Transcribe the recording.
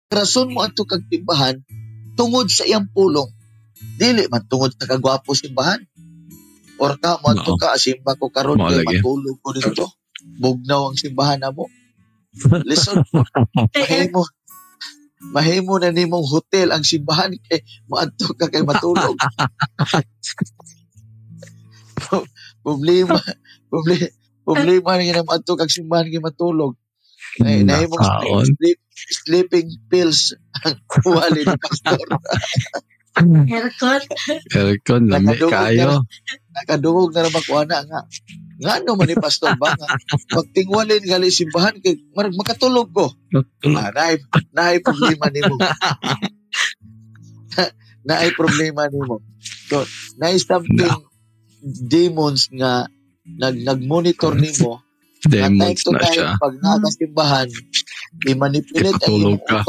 Rason mo adto kag simbahan tungod sa iyang pulong. Dili man tungod sa kagwapo simbahan. Or ka mo adto No. ka, simba ko karon Mao kay lagi. Matulog ko dito. Bugnaw ang simbahan namo. Listen, mahimo na nimong hotel ang simbahan kay moadto ka kay matulog. Problema na gina moadto kag simbahan kay matulog. Ay, nahimong Nakaon. sleeping pills ang wali ni pastor. Aircon. Aircon, lami Nakadungog kayo. Nakadungog na naman ko ana nga. Ngano man ni pastor ba nga pagtingwalin gali simbahan kay marag makatulog ko. Ah, naay problema nimo. Naay problema nimo. So, naay something demons nga nag-monitor nimo nga time Demons to na time siya. pag nakasimbahan i-manipulate ang Ipatulog imong ka. utok.